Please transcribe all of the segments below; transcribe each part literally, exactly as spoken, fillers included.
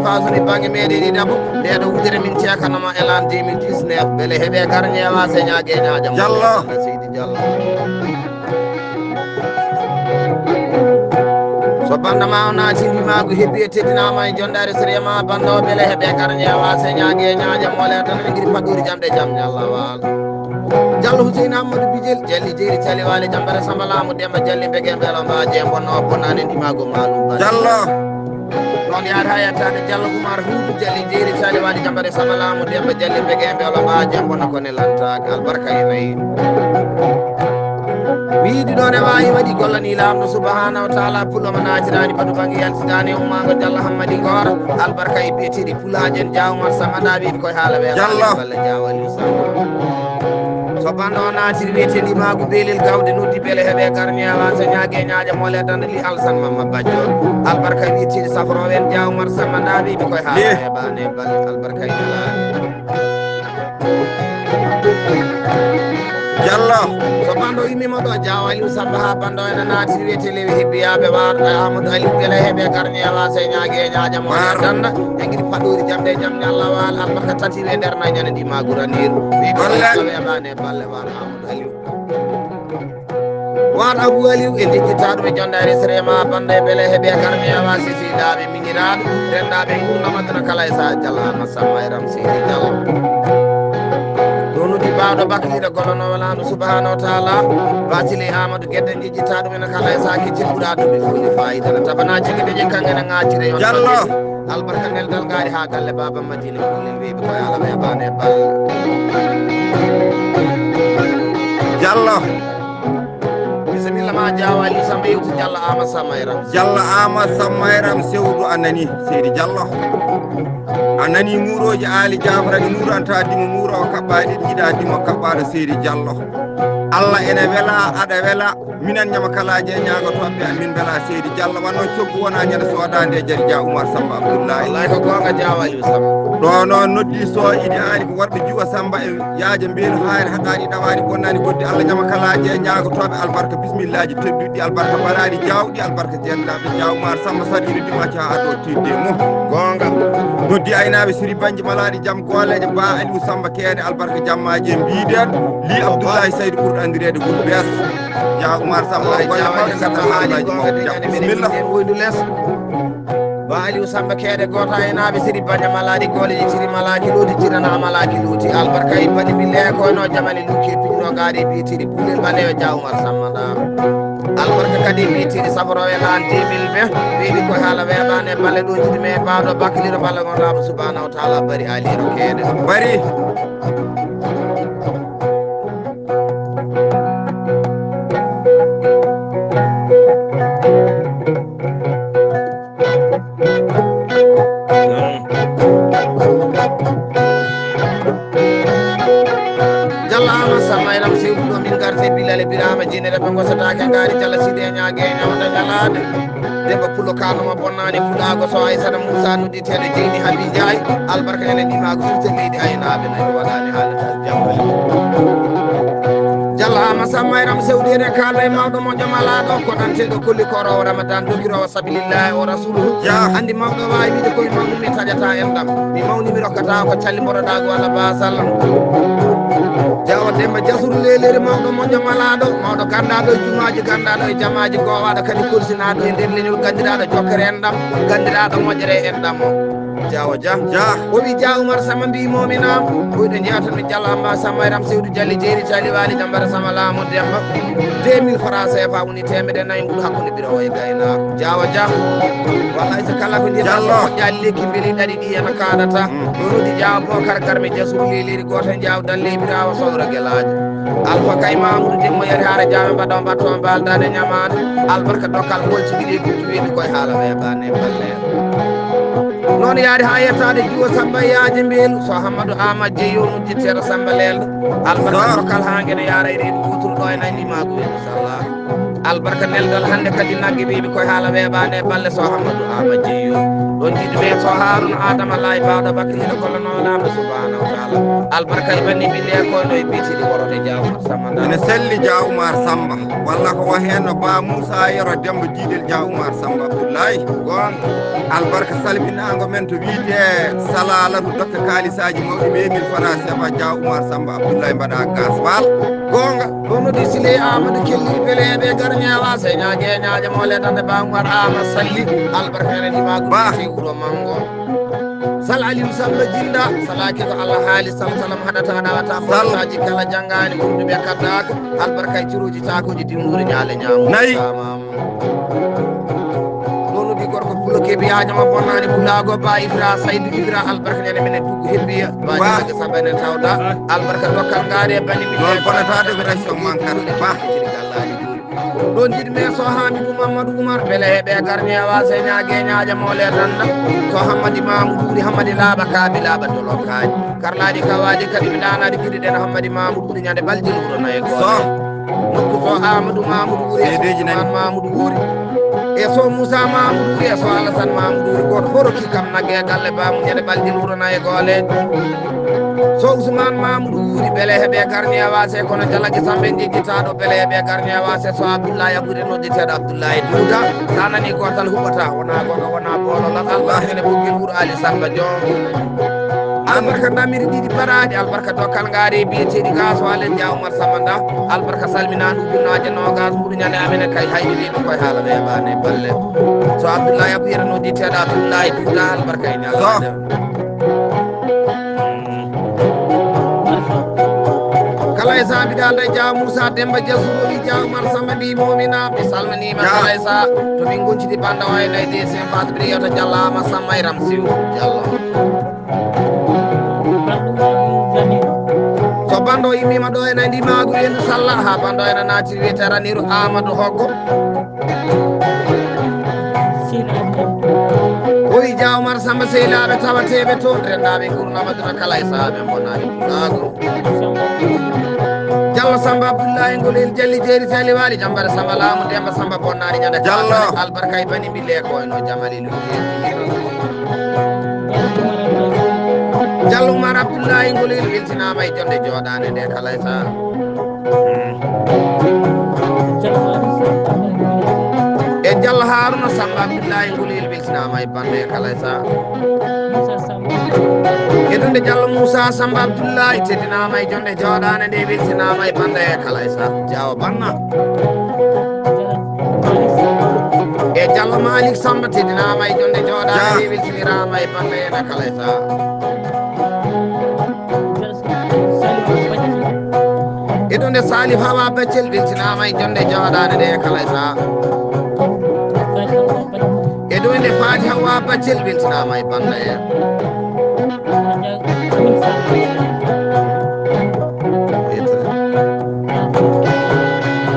Fasuni bange meɗen ɗiɗaɓo, nde ɗo wudere min ceekanoma e l'an deux mille dix-neuf. Beele heɓe gar ñeewa seña geñaja mo. Jallo. Seydi Jallo. So banda ma o naati ndimaagu hebbi e teddinaama e jondaare sirema bando beele heɓe gar ñeewa seña geñaja mo le tan ngiri paɗɗori jamɗe jam ñalla waal. Jallo Hussein Amadou Bijel, Jalli Jeeri Cali Waali Jambere Samba Laamu Demba Jalli Mbege Mbelo Mbaaje Bonno Bonnani Ndimaagu Maalum Ba. Jallo. Noon yaata yettaade Jallo Umar Huudu Jalli Jeeri Cali Waali Jambere Samba Laamu Demba Jalli Mbege Mbelo Mbaaje Bonno Kone Lantaak Albarka e Nayi. Wiidi ɗo ne waawi waɗi gollani Laamɗo Subhaanahu wa Taala pullo mo naatiraani batu bangi yaltitaani e ummaango Jallo Hammadi Goora Albarka e biyetiiɗi Pulaajen Jaaw Umar Samba Ndaa wiide koye haala weeɓaani Jallo. Balla Jaaw Aliou Samba. So banndo o naatiri wiyetee ndimaagu beelel gawde noddi beele heɓe gar ñeewa so ñaage ñaaƴa mole dande li Alsan Mamma Bajjo. Albarka wiyetee safroowo en Jaaw Umar Samba Ndaa wiide koye haala Ye. Weeɓaani e balle albarka e Jallo. So banndo immima ɗo Jaaw Aliou Samba haa banndo ene naatiri wiyetee lewi hebbiyaaɓe waarɗo e Amadou Aliou beele heɓe gar ñeewa so ñaage ñaaƴa mole danda. E ngiri paɗɗori jamɗe jam ñalla waal albarka tati we nder nayi ñande ndi ma guraniiru. Wi ko Balle. Yalla weeɓaani e balle waar Amadou Aliou. Waar Abou Aliou e ndejjita ɗum e jondaare sere ma bande beele heɓe garmi awa sisi daaɓe miñiraaɓe renndaɓe ngurnama duna kala e sa jalla ma samma e ram sidi jalla. Ɗonudi bawɗo bakliɗo golanowo laamɗo subhanahu wa taala. Basili Amadou Gedde jejjita ɗum ene kala e sa keccel ɓuura ɗum e fuli fayida no tabana jigi deƴen kangene ŋaacire yon Jallo. Albarka nelgal ngaari haa galle Baba Madina kullel weeɓi ko yaala weeɓaani e balle. Jallo. Bisimilla ma Jaaw Aliou Samba yewti Jallo Ama Samba e Ram. Jallo Ama Samba e Ram sewdu a nani seydi Jallo. A nani muurooji aali Jaafar adi muuro anta dimo muuro o kaɓɓaaɗi ɗiɗa dimo kaɓɓaaɗo seydi Jallo. Allah ene wela aɗa wela. Minen ñama kalaaji e ñaago toɓɓe amin mbela seydi Jallo wanno coggu wona ñande soodande e jari Dia Oumar Samba Abdoulaye. Wallahi ko goonga Dia Waliou Samba. Ɗo noon noddi so idi aari ko worɓe Juwa Samba e yaaja mbeelu haare haɗaani ɗawaani bonnani goddi Allah ñama kalaaji e ñaago toɓɓe albarka bismillaji tedduɗi albarka baraɗi jawɗi albarka jenndaɓe Dia Oumar Samba saɗi noddi ma ca ado tedde mum. Goonga. Noddi aynaaɓe siri banji malaɗi jam gooleeje ba Aliou Samba keede albarka jammaaji e mbiɗen li Abdoulaye Saydou ɓurɗo anndireede Wul Bees. Dia Oumar Samba o golle mawɗe ngadda haalaaji mawɗi jam bisimilla. Woydu les. Ba Aliou Samba keede gooto aynaaɓe siri banja malaɗi gooleeje ciri malaaki luuti cirana malaaki luuti albarka e bani bille ko no jamani luuki e pijuno gaari e biyetiri bulel ɓaleewo Dia Oumar Samba nda. Albarka kadi mi tiri saforowe laan dix mille ɓe ɓeyɗi koye haala weeɓaani e balle ɗo jiɗi me bawɗo bakkiliro balla gon laaɓa subhanahu wa taala bari aliro keede bari. Jalla ama sama iram sewdu ɗo min garte bilale birama jinere ɓe gosatake ngari jalla side ñaage ñawda ñalade. Debbo pulo kaloma bonnani pulago so aysata moussa noddi tene jeyni habi jaayi. Albarka ene ɗimago sute leydi aynaɓe nayi waɗani haalata jawali. Jalla ama sama iram sewdu ene kalda e mawɗo moƴƴo malaɗo koɗanteɗo kolli korowo ramadan dogirowo sabilillahi o rasuluhu. Andi mawɗo wawi wiide koye mawɗo mi taƴata enɗam mi mawni mi rokkata ko calli mboroɗago walla basal. Jawa demba jasuru leleri mawɗo moƴƴo malaɗo mawɗo gandaɗo e jumaji gandaɗo e jamaji gowaɗo kadi korsinaɗo e nder leñol gandiraɗo jokkere enɗam gandiraɗo moƴƴere enɗam o. Jawo ja ja o wi ja umar sama mbi momina. Koyɗo jeyatanmi jalla amma sama ram sewdu jalli jeeri cali wali jambara sama laamu demba. Deux mille francs cfa woni temede nayi mbuɗo hakkude biro o e gayna jawo ja. Wallay so kala ko ndiyata jallo moƴƴali lekki mbeli ɗaɗi ɗi ena kaɗata. Ɗo noddi jawo bokar garmi jasuru leliri goto jawo dalle birawo sowro gelajo. Alfa kay mamudu dimmo yari hara jame mbaɗo mbatto mbaldade ñamade. Albarka dokkal kolci ɗiɗi kuji weɗi koye haala weɓane balle. Noon yaari haa yettaade juwo samba yaaji mbeelu so hammadu ama jeyo nujji tera samba lelɗo. Albarka dokkal haa ngene yaara e reedu gooturu ɗo e nayni magu inchallah. Albarka neldal hannde kadi nagge wiimi koye haala weeɓaani e balle so Hammadu Ama Jeeyo. Ɗon jiɗmi e so Haaruna Adama Laay baɗo bakkiliɗo kolla no Laamɗo subhaanahu wa taala. Albarka e banni bille e koyno e biitiɗi worode Jaaw Umar Samba Ndaw. Ene selli Jaaw Umar Samba. Walla ko wa heen no Ba Muusa Yero Demba Jiidel Jaaw Umar Samba Abdullahi. Goonga. Albarka salminaango men to wiyetee Salalatu Dokka Kaalisaaji Mawɗi ɓe min fota sefa Jaaw Umar Samba Abdullahi mbaɗa gaswal. Goonga. Ɗo noddi Sile Amadou Kelli beleeɓe garñeewa señaaje ñaaje mo letande Ba Umar Ama Salli. Albarka ene ndimaagu Ba. Fi wuro mango. Sal Aliou Samba Jinda, salaki ko Allah haali, sal salam haɗata, ɗawata, sal. Fotaaji kala janngaani, umduɓe kaddaka, albarka e ciruuji, takuuji, dimmuuri, ñaale, ñaamu. Nayi. Tamam. Ɗo noddi gorko Pulo Kebi, haajama bonnaani, Pulaago, Ba Ibra, Saydu Ibra, albarka ñande men e Dugu Hebbiya, Ba Ba. Jamaage Samba ene tawda, albarka dokkal ngaari e bani mi. Ɗon bonata de ko ration man kan, Ba. Ɗon jiɗmi e so Hamidou Mamadou Oumar, bele heɓe garñeewa, señaaje ñaaje mo le tanda. So Hammadi Mamoudou Wuri, Hammadi Laaɓa, Kaabi Laaɓa, Dolo Kaaji. Karlaaɗi kawaaɗi kaɓi mi ɗaanaɗi ɓuri ɗen Hammadi Mamoudou Wuri ñande balɗi wuro nayi goto. So. Nokku so Amadou Mamoudou Wuri, e so Seedeji nani. Ousmane Mamoudou Wuri. E so Moussa Mamoudou Wuri, e so Alassane Mamoudou Wuri, goto horo ki kam nagge e galle baamu ñande balɗi wuro nayi gole. So Ousmane Mamoudou Wuri, bele heɓe garñeewa se kono jalaji sambe jejjitaɗo, bele heɓe garñeewa se so Abdoulaye Aboude nodditeɗo Abdoulaye Douda. Sa nani gotal huɓata, wona goga, wona bolo, lal Allah ene buggi wuro Ali Samba Diom. Albarka damiri ɗiɗi baraɗi, albarka dokkal ngaari biyeteɗi ga so Alen Dia Oumar Samba Nda. Albarka salminandu ujunnaaje nogas mbuɗu ñande amen e kay haydi wiɓe koye haala weeɓaani e balle. So Abdoulaye Abou Yero nodditeɗo Abdoulaye Douda, albarka e ñalade. Kala e saabi dal day Dia Moussa Demba Dia Souroli Dia Oumar Samba mbi momina mi salminima. Dia. Kala e sa to min goncidi banda o e nay de sen fat bri yota Diallo Ama Samba e Ramsiw Diallo. So bando immima ɗo ena ndimaagu endu salla ha bando ena naati wiyete raniru Amadou Hoggo. O wi Dia Oumar Samba sehlaaɓe tawateeɓe toon, rennaaɓe ngurnama duna kala e sahaa ɓe mbonaani naago. Jallo Samba Abdullahi Ngolel Jalli Jeeri Tali Waali Jambare Samba Laamu Demba Samba bonnaani ñande Jallo. Albarka e bani mbille ko eno jamali luuye. Jallo Umar Abdullahi Ngolel weltinaama e jonde jooɗaande nde kala e sahaa. E Jallo Haruna Samba Abdullahi Ngolel weltinaama e bande e kala e sahaa. E ɗum nde Jallo Moussa Samba Abdullahi teddinaama e jonde jooɗaande nde weltinaama e bande e kala e sahaa. Jaawo banna. E Jallo Malik Samba teddinaama e jonde jooɗaande nde weltiniraama e bande e kala e sahaa. E ɗum nde Salif Hawa Baccel weltinaama e jonde jooɗaande nde kala e sahaa. E ɗum nde Fati Hawa Baccel weltinaama e bande e.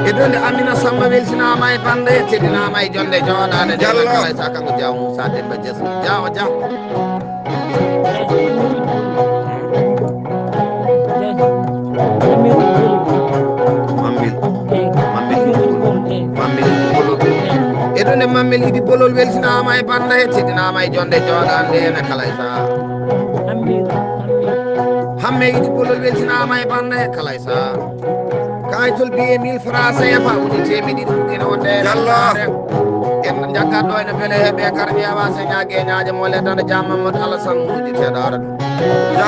E ɗum nde Amina Samba weltinaama e bande teddinaama e jonde jooɗaande nde Jallo. Kala e sahaa kanko Jaw Moussa Demba Jesu. Jaw, jaw. Mammel. Mammel. Mammel. E ɗum nde Mammel Idi Bolol weltinaama e bande e teddinaama e jonde jooɗaande ene kala e sahaa. Hamme Idi Bolol weltinaama e bande e kala e sahaa. Kayitol biye mille francs C F A woni teemedde ɗiɗi ɓugina wonde e Jallo. En jaggat ɗo ene bele heɓe kar ƴeewa se ñaage ñaaje mo le dande Jam Mamadou Alassane Mouroudi teɗaara ɗum. Ja.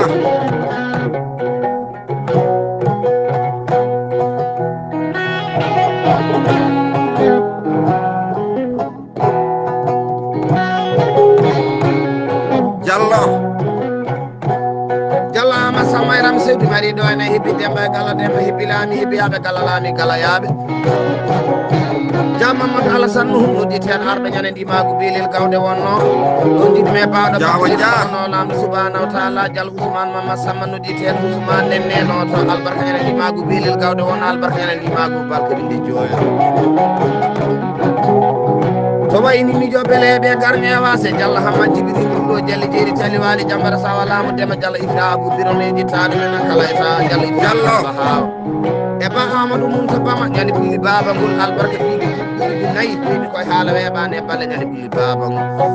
Jallo. Jallo Ama Samma e Ramse Dumari ɗo ene hibbi Demba e Gala Demba hibbi Laami hibbi Yaaɓe Gala Laami Gala Yaaɓe. Jam Mamadou Alassane Nuhu nodditi hen arɓe ñande ndimaagu Belel Gawde wonno. Ɗon jiɗi me baawɗo Jaawo Jaa. Wonno Laamɗo subhanahu wa taala Jallo Ousmane Mama Samma nodditi hen Ousmane nenne no to albarka ñande ndimaagu Belel Gawde wonno albarka ñande ndimaagu balka ɗinde jooyo. To wayni mijo beleeɓe garñeewa se Jalla Hammat Jibril ɗum ɗo Jalli Jeeri Tali Waali Jambara Sawa Laamu Dema Jalla Ifra Abu Biro ne jittaade men kala e sa Jalla Ifra Jallo. Samba Haawa. E ba Amadou Moussa Bama, ñande ɓulli baaba ngol, albarka ɓiɗi ɓiɗi nayi, ɓiɗi koye haala weeɓaani e balle ñande ɓulli baaba ngol.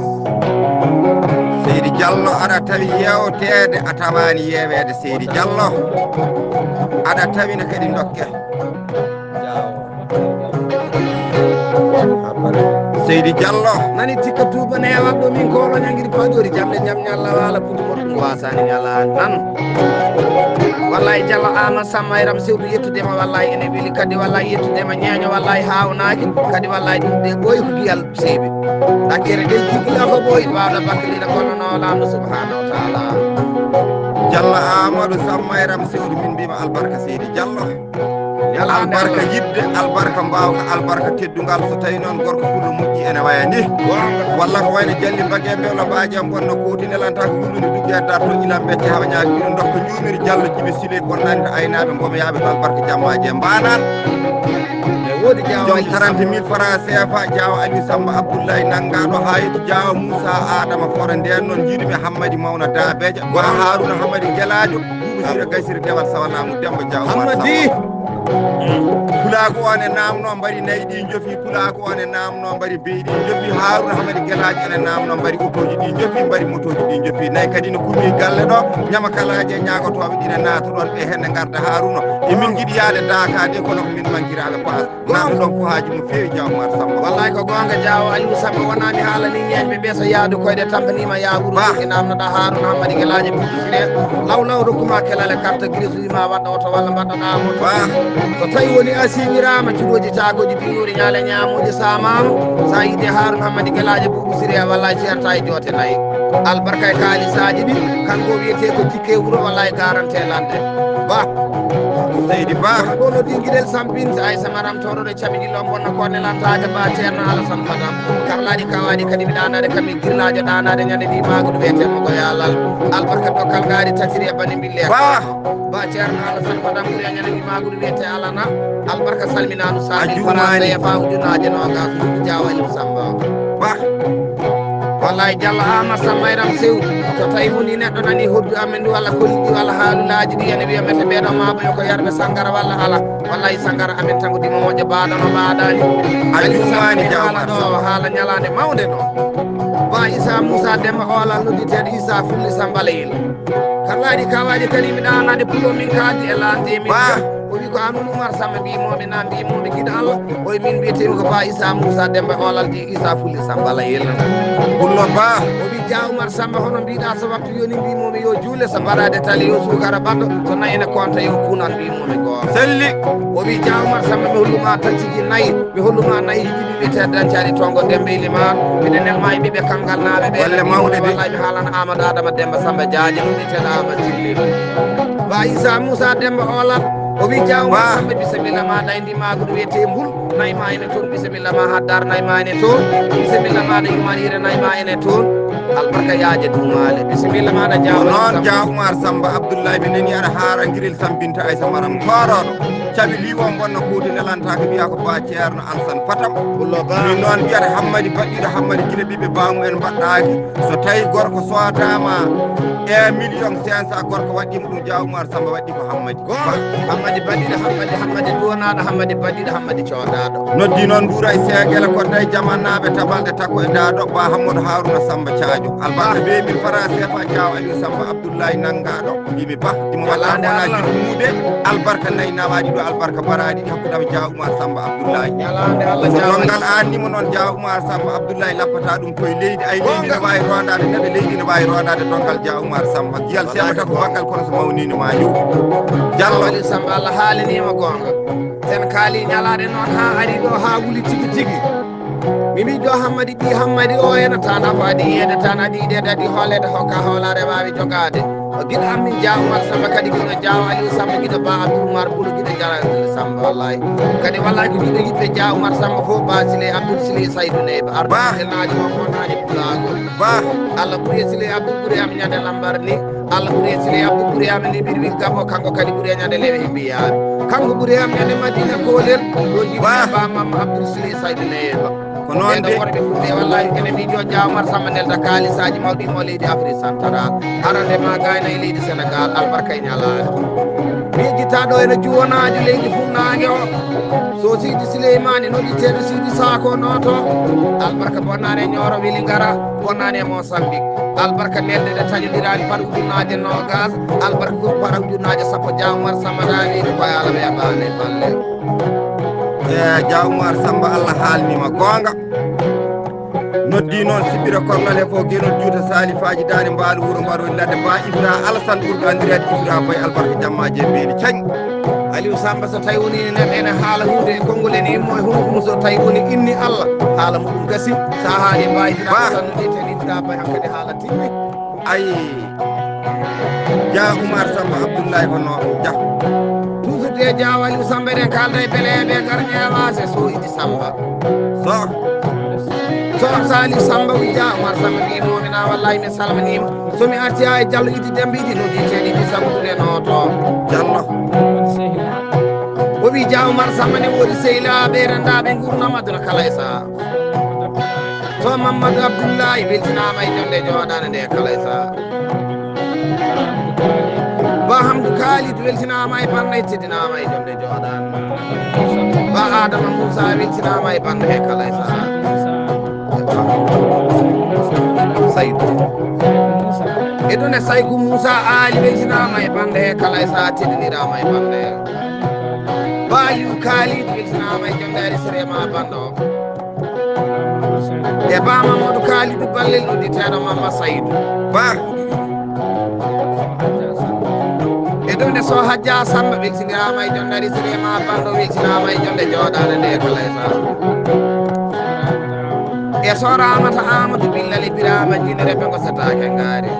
Seydi Diallo, aɗa tawi yeewteede, a tawaani yeeweede, Seydi Diallo. Aɗa tawina kadi dokke. Seydi Diallo. Nani tikka tuuba neewa ɗo min koolo ñangiri paɗori jamɗe jam ñalla waala putu mo ɗum waasani ñala nan. Wallahi Diallo Ama Samma e Ram Sewdu yettude ma, wallahi ene weli kadi, wallahi yettude ma ñeeño, wallahi haawnaaki kadi, wallahi ɗum de ɓooyi ko diyal seebi. Ɗakkere de jigila ko ɓooyi wawɗa bakkilina kono no Laamɗo subhanahu wa taala. Diallo Amadou Samma e Ram Sewdu, min mbima albarka Seydi Diallo. Albarka yidde, albarka mbawka, albarka teddungal. So tawi noon gorko pullo moƴƴi ene waya ni, walla ko wayno jalli mbage mbewla mbaji am bonna koti nelanta ko hullude dugge darto ilam becce hawa ñaaki ɗum dokka juumiri Diallo jibi sile bonnani to aynaɓe mbomo yaaɓe to albarka jammaji e mbanan. E wodi jawa joom trente mille francs C F A, jawa Aliou Samba Abdoulaye nangaɗo ha yetti jawa Moussa Adama Fora. Nden noon jiiduɓe Hammadi Mawna Dabeja, wa Haruna Hammadi Gelajo, bubu sira gaysiri dewal sawanamu Demba Diaw Hammadi. Pulaaku on e naamno mbari nayi ɗi jofi, pulaaku on e naamno mbari beyi ɗi jofi, Haruna Hammadi Gelajo ene naamno mbari otoji ɗi jofi, mbari motoji ɗi jofi. Nayi kadi no kumi galle ɗo, ñama kalaji e ñaagotooɓe ɗine naata ɗon ɓe henne ngarda Haruna. E min njiɗi yaade Daaka de kono ko min mankiraaɓe paas. Naata ɗon ko haaji mum feewi Diaw Umar Samba. Wallahi ko goonga Diaw Aliou Samba wonani haala ni ñeeñɓe ɓe so yaadu koyɗe tampanima ya wuro. Ba. Jogi namnoɗa Haruna Hammadi Gelajo Bubu Sire. Law law rokkuma kelale carte grise ma waɗɗo oto walla mbaɗɗo ɗa moto. Ba. So tawi woni a siñirama cuɗoji cagoji biñuuri ñaale ñamuji samama. Sa yiide Haruna Hammadi Gelajo Bubu Sire wallahi ceerta e joote nayi. Albarka e kaalisaji ɗi kanko wiyete ko jikke wuro wallahi garante lande. Ba. Seydi Ba. Kono ɗi giɗel sampinte ay samaram toro caɓi ɗi lombon no konne lantaade ba ceerno Alasan Fadam. Karlaaɗi kawaaɗi kadi mi ɗaanaade kam e girlaajo ɗaanaade ñande ndi maagudu wiyetee mo ko yaalal. Albarka dokkal ngaari tatiri e bane mbille. Ba. Ba ceerno Alasan Fadam ɓuri a ñande ndi maagudu wiyetee alana. Albarka salminaanu sami farasa e fa ujunaaje noogas. Jaawa Aliou Samba. Ba. Wallahi Diallo Ama Samba e Ram Sew. So tawi woni neɗɗo nani hoddu amen ndi walla koliɗi walla haalulaaji ɗi ene wiya mete ɓeɗo maabo yo ko yarɓe sangara walla ala. Wallahi sangara amen tangude mo moƴƴo baɗano baɗani. A juumani Diaw Umar Samba. Haala ñalaande mawnde ɗo. Ba Issa Moussa Demba Olal nodditeeɗo Issa Fulli Samba Layel. Kallaaji kawaaji kadi mi ɗaanaade pulo min kaadi e laante min. Ba. O wi ko Amadou Oumar Samba mbimomi na mbimomi giɗo Allah. O wi min mbiyetemi ko Ba Issa Moussa Demba Olal di Issa Fulli Samba Layel. Pullo Ba. O wi Diaw Umar Samba hono mbiɗa so wattu yoni mbimomi yo juule so mbaɗade tali yo suukara baɗɗo so nayi ene konta yo kunan mbimomi goonga. Selli. O wi Diaw Umar Samba mi holluma tacciji nayi mi holluma nayi ɗiɗi wiyete dancari tongo Demba Elimane miɗe nelma e ɓiɓɓe Kangal naaɓe ɓe. Walle mawɗe de. Wallahi mi haalana Amadou Adama Demba Samba Diadio ɗum wiyete Ama Silli. Ba Issa Moussa Demba Olal o wi Diaw Umar Samba bisimilla ma nayi ndi magudu wiyete Mbul. Nayi ma ene toon bisimilla ma haddar nayi ma ene toon bisimilla ma ɗo yumanire nayi ma ene toon. Albarka yaaje duumaale bisimilla ma ɗo Diaw Umar Samba. Noon Diaw Umar Samba Abdoulaye mi nani aɗa haara ngirel sambinta Aissa Maram kooroɗo caɓi liwo mbonna kuude nelanta ko mbiya ko ba ceerno Alsan Fatam. Pullo Ba. Min noon mbiyata Hammadi baɗɗiɗo Hammadi gila ɓiɓɓe bamum en mbaɗɗaaki so tawi gorko sodama e million cinq cent gorko waɗɗimo ɗum Diaw Umar Samba waɗɗi ko Hammadi. Goonga. Hammadi baɗɗiɗo Hammadi Hammadi duwanaɗo Hammadi baɗɗiɗo Hammadi codaɗo. Noddi noon Mbuura e Seeguel e Kodda e Jamannaɓe Tabalde Takko e Daado Ba Hammadou Haruna Samba Caajo. Albarka be min fara sefa Diaw Aliou Samba Abdoulaye Nangaɗo. Mbimi Ba imo waɗa Yalaande wona Allah. Jibmude albarka nayi nawaɗi ɗo albarka baraɗi ɗi hakkude am Diaw Umar Samba Abdoulaye. Yalaande Allah So Diaw dongal annimo noon Diaw Umar Samba Abdoulaye lappata ɗum koye leydi ay leydi ne wawi rondade neɗɗo leydi ne wawi rondade dongal Diaw Umar Samba giyal semata ko baggal kono so mawnino ma yow. Diallo. Wali Samba Allah haalinima goonga. Sen kaali ñalaɗe noon ha ari ɗo ha wuli tigi tigi. Mi miijo Hammadi ɓi Hammadi o ena tana ko adi yiyede tana adi yidede adi hoolede hokka hoolare wawi jogade. O giɗo am min Diaw Umar Samba kadi giɗo Diaw Aliou Samba giɗo Ba Abdoul Umar Boulo giɗo Diaw Aliou Samba wallahi. Kadi wallahi ko giɗo yiɗɓe Diaw Umar Samba fof Ba Sile Abdoul Sile Saydou Neyba arɗo Ba. Naaji makko naaji pulagol. Ba. Allah ɓuri Sile Abdoul ɓuri am ñande lambar ni. Allah ɓuri e Sile Abdou ɓuri amen e ɓirwil Gabo, kanko kadi ɓuri e ñande lewe e mbiyaami. Kanko ɓuri am ñande Madina Kolel, ɗo jiɗi Bah. Ba Mamma Abdoul Sile Saydu Neeba. Ko noon de. Worɓe fulɓe wallahi ene mbijo Jawmar Samba nelda kaalisaaji mawɗi mo leydi Afrique Central. Harande ma gayna e leydi Sénégal, albarka e ñalaade. Miijitaaɗo ene juwonaaji leydi funnaange o. So Sidi Sileymaani noɗi teeɗo Sidi Saako nooto. Albarka bonnaane e Ñooro weli ngara, bonnaane e Mosambik. Albarka nelde ɗe taƴondirani par ujunnaaje noogas. Albarka ko par ujunnaaje sappo Jawmar Samba daani ko yaala ɓe abaane balle. E Jawmar Samba Allah haalnima goonga. Noddi noon siɓɓira kornal e fof genol juuta saalifaaji daande mbaalu wuro mbaroodi ladde ba Ibra Alasan ɓurɗo anndireede Ibra Bay albarka jammaaji e beeli cañ. Aliou Samba so tawi woni nen ene haala huunde e konngol ene immo e hunuko mum so tawi woni inni Allah haala muɗum gasi sa haali mbawi Ba. Tan noddi ten Ibra Bay hankadi haala timmi. Ayi. Dia Oumar Samba Abdoulaye hono Dia. Toujours de Dia Waliou Samba eɗen kalda e beleeɓe gar ƴeewa se so idi Samba. So. So Saliou Samba wi Dia Oumar Samba wi momina wallahi mi salminima. So mi arti ha e Diallo idi Demba idi no di teni di Samba de no to. Diallo. O wi Dia Oumar Samba ne wodi sehilaaɓe rendaɓe gurnama aduna kala e saha. So Mamadou Abdoulaye weltinaama e jonde jooɗaande nde kala e saha. Ba Hamdou Khalid weltinaama e bannde teddinaama e jonde jooɗaande. Ba Adama Moussa weltinaama e bannde he kala e saha. Saydou. E ɗon e Saykou Moussa Ali weltinaama e bannde he kala e saha teddiniraama e bannde. Ba Aliou Khalid weltinaama e jonde ari sere ma bannde o. E Ba Mamadou Kalidou Ballel udditeeɗo Mama Saydou Ba. E ɗum nde so Hajja Samba weltinaama e jonde ari sere ma bannde o weltinaama e jonde jooɗaande nde kala e saha. E so Ramata Amadou Billal e Birama Jine Rebe ko setaake ngaari.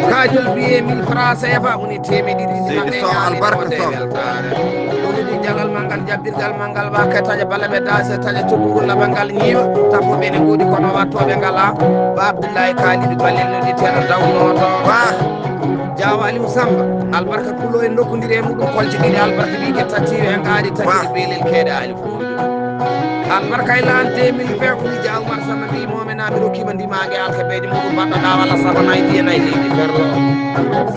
Kajol biye mille francs C F A woni teemedde ɗiɗi. Seydi Sow albarka Sow. Ɗum jalal manngal jabbirgal manngal wa kay taƴa bala ɓe dase taƴa coggu gulla manngal ñiiwa. Tappo ɓe ne ngoodi kono wattoɓe ngala. Ba Abdullahi Kalidou Balel no di teno dawnoto. Ba. Jawa Aliou Samba albarka kulo e nokkundire muɗum kolce ɗiɗi albarka ɗi ke tatti e ngaari tatti belel keeɗe Aliou. Albarka e lan deux mille vingt ɓuri Dia Oumar Samba mbi momen ami rokkima ndimage alkabeji muɗum mbaɗɗoɗa walla saba nayi ɗiye nayi leydi ferlo.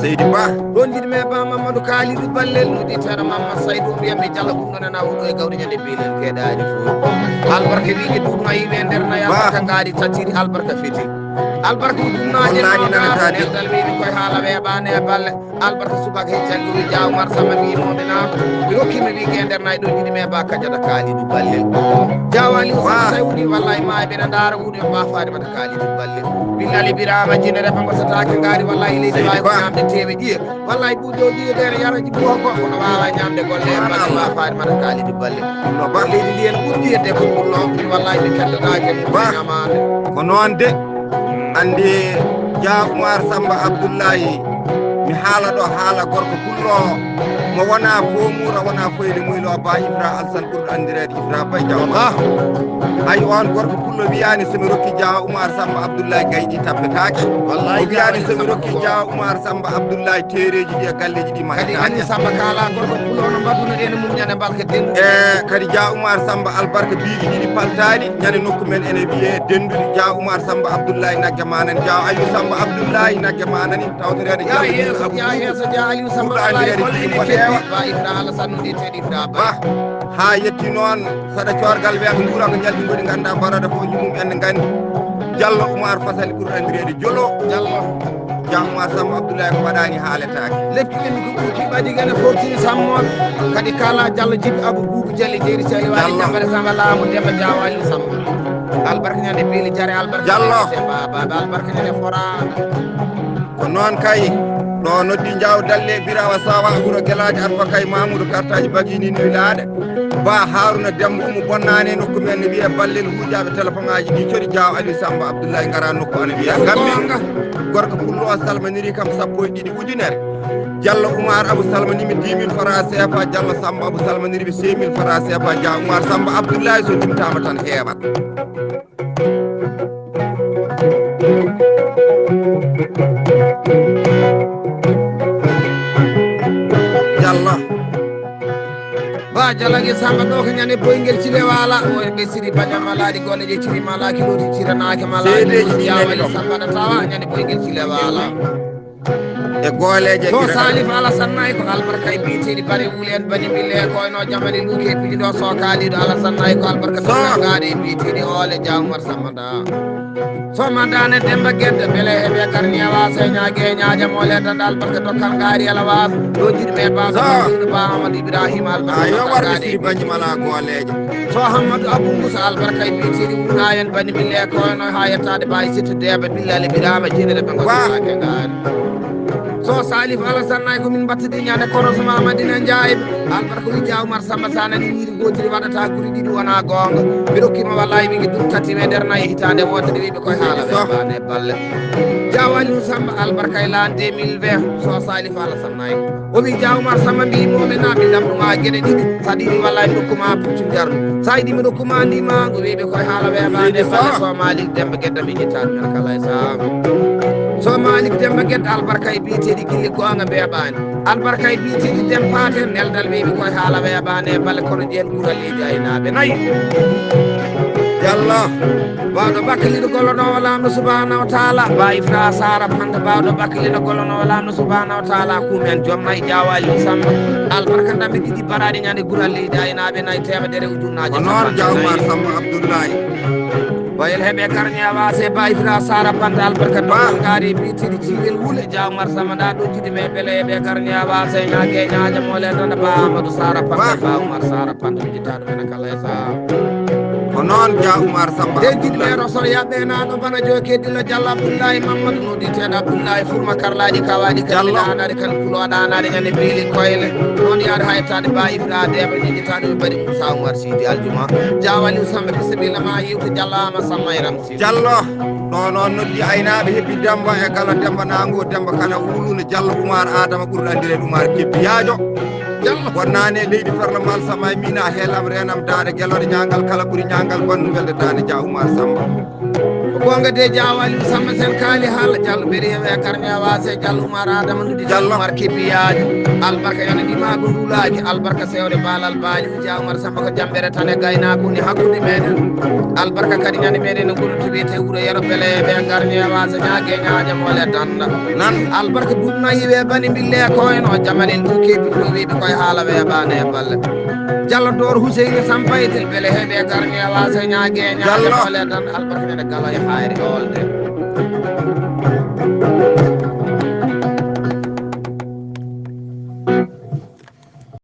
Seydi Ba. Ɗon jiɗi me Ba Mamadou Kalidou Ballel no ɗitteɗo Mamadou Saydou mbiyami Diallo ɗum ɗon ana huɗo e gawri ñande belel keɗaji fof. Albarka wiɗe duɗuma yiɓe nder nayi albarka ngaari tattiri albarka feti. Albarka ɗum naji nodal wiɗi koye haala weɓane e balle. Albarka subaka he janngude Dia Oumar Samba mbi mawɓe na mi rokkima wi ge nder nayi ɗo jiɗi me ba kajata Kalidou Ballel. Jawali Ousmane Say woni wallahi ma ɓe na ndara woni on ba Fatimata Kalidou Ballel. Billali Birama Jine refa ngo satake ngari wallahi leydi wawi ko ñamde tewe ɗiye. Wallahi ɓuɗo ɗiye ɓe na yaraji buha ko kono wawa ñamde golle e balle ba Fatimata Kalidou Ballel. No ba leydi ndi en ɓurdi hedde ko ɓurno wallahi mi keddata ke ñamande. Ko noon de. Anndi Dia Oumar Samba Abdullahi mi haala ɗo haala gorko pullo mo wona fomuura wona foyde muylo ba Ibra Alsan ɓurɗo anndireede Ibra Bay Diaw. Ay on gorko pullo wiyaani so mi rokki Dia Oumar Samba Abdullahi gayɗi tappetaake. O wiyaani so mi rokki Dia Oumar Samba Abdullahi teereeji ɗi e galleeji ɗi kadi anni mahetaake. Samba kala gorko pullo no mbaɗuno ene mum ñande mbalka dendu. E kadi Dia Oumar Samba albarka biigi ɗiɗi paltaani ñande nokku men ene wiyee denduɗi Dia Oumar Samba Abdullahi nagge ma nan Dia Aliou Samba Abdullahi nagge ma nani tawtoreede ya yeeso ya yeeso Dia Aliou Samba wallahi golle ene keddi ba Ibra Alassane no ɗi teɗi Ibra ba. Ha yetti noon saɗa coorgal weeɓe nguura ko ñalɗi ngoɗi ngannda mbarada fof ñumum en ne nganndi. Diallo Oumar Fasali ɓuri anndireede Jolo. Diallo. Dia Oumar Samba Abdoulaye ko waɗaani haaletaake. Lekki en ko ɓuuki ɓadi gana fortini sammooɓe. Kadi kala Diallo jibi Abou Boubou Diallo jeeri sali waali Diallo. Jambare Samba laamu Demba Diawali Samba. Albarka ñande beeli jare albarka. Diallo. Baba albarka ñande fora. Ko noon kay ɗo noddi Diaw Dalle Birawa Sawa wuro Gelaaji Alfa kay Mamoudou kartaji bagini ni wilaaɗe. Ba Haruna Demba Umu Bonnaane nokku men ne wiyee Ballel hujaaɓe téléphone aji ɗi cori Diaw Aliou Samba Abdoulaye ngara nokku ana wiyee Gambi. Gorko pullo o salmaniri kam sappo e ɗiɗi ujunere. Diallo Oumar Abou salmanimi dix mille francs C F A Diallo Samba Abou salmanirimi cinq mille francs C F A Dia Oumar Samba Abdoulaye so limtama tan heewat. Jalla. Ba jalagi samba ɗo ko ñande boygel cile wala o ɓe siri baña malaɗi golle je ciri malaki loti ciranake malaɗi. Seedeji ɗi nani ɗo. Samba da tawa ñande boygel cile wala. E gooleeje. So Salif Alassane Naye ko albarka e biyeteeɗi bare wuli en bani bille e koyno jamani luke piɗi ɗo so kaaliɗo Alassane Naye ko albarka. So gaade e biyeteeɗi oole jawmar samada. So madane demba gedde bele heɓe karniya wasa e ñaage e ñaaja mole danda albarka dokkal gaari ala wasa ɗo jiɗi me ba so ba amadou ibrahima albarka yo warde siri banji mala gooleeje. So hammadu abou moussa albarka e biyeteeɗi wurna en bani bille e koyno ha yettade ba e sittude ɓe billale birama jenere ɓe gosaake ngaari. So salif alasan nay ko min mbattidi ñande korosma madina jaayiɓe albarka wi ja oumar samba sa nani wiiri gotiri waɗata guri ɗiɗi wona goonga. Mi rokkima wallahi wigi dum tati me nder nayi hitande wotere wiɓe koye haala ɓe bane balle. Jawali samba albarka e lan deux mille vingt so salif alasan nay o wi ja oumar samba mbimomi na mi namduma gueɗe ɗiɗi. Sa ɗiɗi wallay mi rokkuma puccu jarɗo sa yiɗi mi rokkuma ndimango weɓe koye haala weɓade fale so malik demba gedda mi ƴettani men kala e saha. So malik demba gedda albarka e biyeteɗi gille gonga mbeɓani albarka e biyeteɗi dem paten neldal weɓe koye haala weɓane bale kono ƴen ɓural leydi aynaɓe nayi. Yallah. Bawɗo bakkiliɗo gollonowo lamɗo subhanahu wa taala ba ifra sara panta bawɗo bakkiliɗo gollonowo lamɗo subhanahu wa taala kumen joom nayi jawali samba. Albarka dambe ɗiɗi baraɗi ñande gural leydi aynaɓe nayi temedere ujunnaji ko noon jawmar samba abdoullahi. Bayel heɓe karñe a wase ba ifra sara panta albarka dogal gari bitiri ciwel wule jawmar samba da ɗo jiɗi me bele heɓe karñe a wase ñage ñaja mole danda ba amadou sara panta ba oumar sara panta mi jittaɗo ene kala e saha. Ko noon ja oumar samba de jiɗi me rosor yaɓɓe naɗo bana joke dilla jalla abdoullahi mamadou noɗiteɗo abdoullahi furma karlaɗi kawaɗi kalmiɗa anade kan kulo aɗa anade ñande beeli koyle. Noon yaade ha yettade ba ifra deɓa jiɗitaɗo ɓe mbaɗi moussa oumar sidi aljuma. Jawali samba bisimilla ma yewte jallama samma e ramsi jallo. Ɗo noon noddi aynaɓe heppi demba e kala demba nango demba kala wuluna jallo oumar adama ɓurɗo andireɗo oumar kebbi yaajo. Wonnani e leydi ferlo mal sama e mina heelam renam daande gelode ñangal kala ɓuri ñangal bandu welde daande ja oumar samba. Ko gonga de jawali samba sen kaali haala jallo ɓeɗi hewe karne wase jallo oumar adama ndudi jallo oumar kebiyaji. Albarka yana ɗimago ndulaji albarka sewde balal baali ja oumar samba ko jambere tan e gaynako ni hakkude meɗen. Albarka kadi ñande meɗen no goɗo to wiyete wuuro yero bele ɓe garni e wasa ñaage ñaaƴa mole danda nan albarka duɗna yiwe bani mbille koyno jamanen ɗum kebi ɗo wiɓe koye haala weɓane e balle. Jallo dor huseyni sampaytel bele heɓe garni e wasa ñaage ñaaƴa mole dan albarka nene gala e hayre olde.